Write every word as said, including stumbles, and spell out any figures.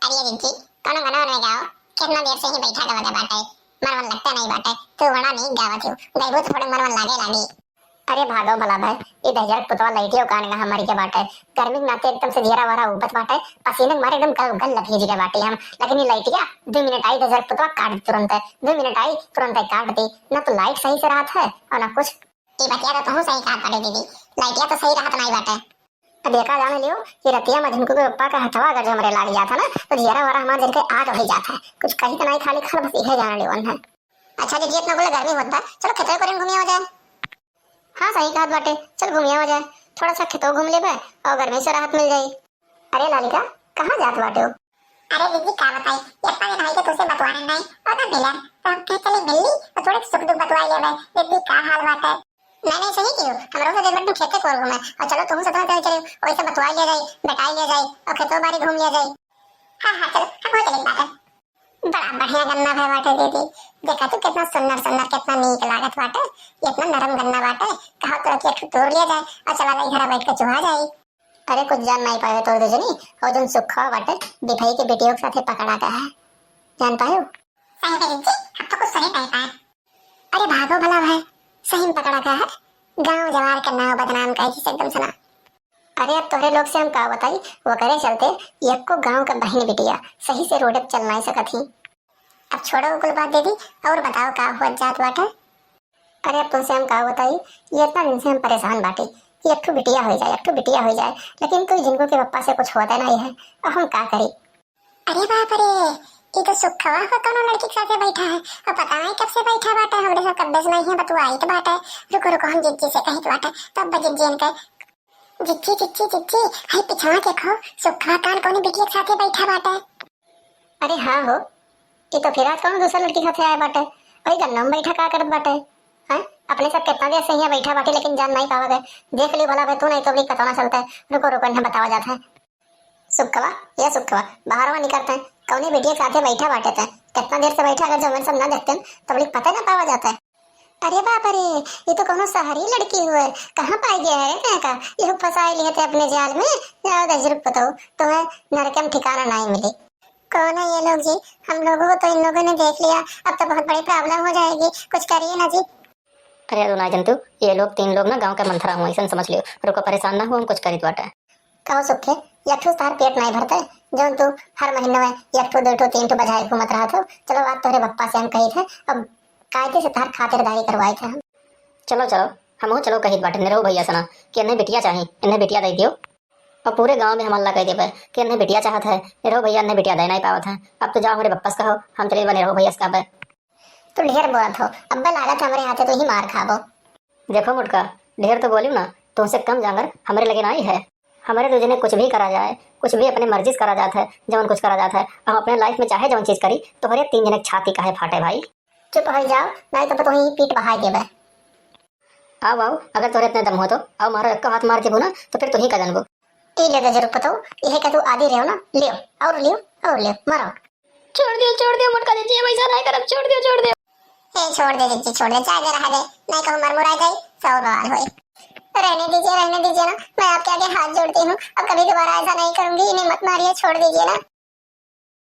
अरे रिंकी, कौनो गाना वाना गाओ, कितना देर से ही बैठा के बता बाटे, मन वन लगता नहीं बाटे। तू बड़ा नीक गावत हो, गाइबो तो थोड़े मन वन लागे लागी। अरे भागो भला भाई, ई दहिजर पुतवा लइटियो कान का हमारी के बाटे। गर्मी के नाते एकदम से जियरा वरा उबत बाटे, पसीने के मारे एकदम गल गल लथीज के बाटे हम। लेकिन ई लइटिया दो मिनट आई, दहिजर पुतवा काट दी तुरंत, दो मिनट आई तुरंत काट दी। ना तो लाइट सही से रहत है और ना कुछ। ई बतिया तो तू सही कहा बाटे दीदी, लइटिया तो सही रहत नहीं बाटे। अब एका जाने लियो कि रतिया में झिनकू के पप्पा का हथवा अगर जो हमरे लाग जात है ना, तो जियरा वरा हमार जल के आग हो जात है। कुछ कही तो नहीं, खाली खाल बस इहे जाने लियो है। अच्छा दीदी, इतना बोले गर्मी होता है, चलो खेतों पर घूमिया हो जाए। हाँ सही कहत बाटे, चल घूमिया हो जाए, थोड़ा सा खेतों घूम लेबे और गर्मी से राहत मिल जाई। अरे लालिका, कहाँ जात बाटे हो? अरे दीदी का बताई, इतना दिन होई के तुझसे बतवाने नहीं और ना मिलन, तो हम कहे चले मिल ली और थोड़े सुख दुख बतवाई लेबे। दीदी का हाल बाटे? नहीं नहीं सही कियो, हमरो से दिन भर तुम खेते कोर घूमे और चलो तुम साथ में चले, वैसे बतवाई ले जाई, बेटाई ले जाई और खेतों बारी घूम ले जाई। हाँ हाँ चलो, हम हो चले बाटे। बड़ा बढ़िया गन्ना भय बाटे दीदी, देखा तू कितना सुंदर सुंदर, कितना नीक लागत बाटे, इतना नरम गन्ना बाटे। कहा तो कि एक ठो तोड़ लिया जाए और चला जाए घर बैठ के चुहा जाए। अरे कुछ जान नहीं पाए तोड़ दे जनी, और जन सुखवा बाटे बिफई के बेटियों के साथे पकड़ा का है, जान पायो? सही में रिंकी, हम तो कुछ सुने नहीं पाए। अरे भागो भला भाई, सही में पकड़ा का है, गांव जवार के नाव बदनाम कर दी एकदम सना। अरे अब तोहरे लोग से हम का बताई, वो करे चलते यक्को गांव का बहिन बिटिया सही से रोड पे चल नहीं सकत ही। अब छोड़ो कुल बात दीदी, और बताओ का हुआ जात बाटे? अरे अब तुमसे हम का बताई, ये इतना दिन से हम परेशान बाटे कि एक ठो बिटिया हो जाए, एक ठो बिटिया हो जाए, लेकिन तू जिनको के पप्पा से कुछ होता नहीं है, अब हम का करी? अरे बाप रे, ये तो सुखवा हो कौनो लड़की के साथे बैठा है, और पता नहीं कब से बैठा बाटे, हमरे से कब्बे से नहीं है बतुआई तो बाटे। रुको रुको, हम जिज्जी से कहित बाटे, तब जिज्जी इनके, जिज्जी जिज्जी जिज्जी, हाय पिछवा देखो, सुखवा कान कौनी बिटिया के साथे बैठा बाटे। अरे हाँ हो, ये तो फिर आज कौनो दूसरा लड़की के साथे आए बाटे, वही गन्ना में बैठा का करत बाटे? हैं? अपने सब कितना देर से यहाँ बैठा बाटे लेकिन जान नहीं पावा गए। देख लियो भला भाई तू, नहीं तो अबली पता ना चलता है। रुको रुको, इन्हें बतावा जाता है। सुखवा, ये सुखवा, बाहर में निकलते हैं, कौनी बिटिया के साथे बैठा बाटे थे? कितना देर से बैठा, अगर जो हमरे सब ना देखते हैं तो अबली पता ना पावा जाता है। अरे बाप रे, ये तो कौनो शहरी लड़की हुए, कहाँ पाई गया है रे तय का? ये फंसाई लिए थे अपने जाल में। जाओ दहिजर पुतऊ, तुम्हें नरक में ठिकाना नहीं मिले। कौन है ये लोग जी? हम लोगों को तो इन लोगों ने देख लिया, अब तो बहुत बड़ी problem हो जाएगी, कुछ करिए ना जी। अरे अरुणा जंतु, ये लोग तीन लोग ना गांव का मंथरा हुआ, ऐसा समझ लियो। रुको, परेशान ना हो, हम कुछ करित बाटे। कहो सुखे, एक ठो तार पेट नहीं भरते, जौन तू हर महीने में एक ठो, दो ठो, तीन ठो बजाए घूमत रहत हो। चलो आज तोहरे पप्पा से हम कही थे, अब कायदे से तार खातिरदारी करवाए थे हम। चलो चलो, हमहू चलो कहित बाटे निरहू भैया सना कि इन्हें बिटिया चाही, इन्हें बिटिया दे दियो। और पूरे गांव में हम हल्ला कर देबे कि इन्हें बिटिया चाहत है, निरहू भैया इन्हें बिटिया दे नहीं पावत है। अब तो जाओ हमरे पप्पा से कहो, हम चले बा निरहू भैया से कहबे। तू ढेर बोलत हो, अब्बे लागत हमरे हाथे तू ही मार खाबो। देखो मोटका, ढेर तो बोलियो ना, तुमसे कम जांगर हमरे लगे नहीं है। हमरे दो जने कुछ भी करा जाए, कुछ भी अपने मर्जी से करा जात है, जवन कुछ करा जात है, हम अपने life में चाहे जवन चीज करी, तोहरे तीन जने के छाती काहे फाटे भाई? चुप हो जाओ, नहीं तो तुही पीठ बहाई देबे। आओ आओ, अगर तोहरे इतने दम हो तो आओ, मारो एक हाथ मार देबो ना तो फिर तुही का जानबो। ई ले दहिजर पुतऊ, यही का तू आदि रहो ना, लियो और लियो और लियो, मारो। छोड़ दियो, छोड़ दियो मोटका जिज्जी, अब ऐसा नहीं करब, छोड़ दियो, छोड़ दियो। ए छोड़ दे जिज्जी, छोड़ दे, चाहे जरा दे, नहीं कहूँ मर मुराई जाई, सौ बवाल होई। रहने दीजिए, रहने दीजिए ना, मैं आपके आगे हाथ जोड़ती हूँ, अब कभी दोबारा ऐसा नहीं करूंगी, इन्हें मत मारिए, छोड़ दीजिए ना।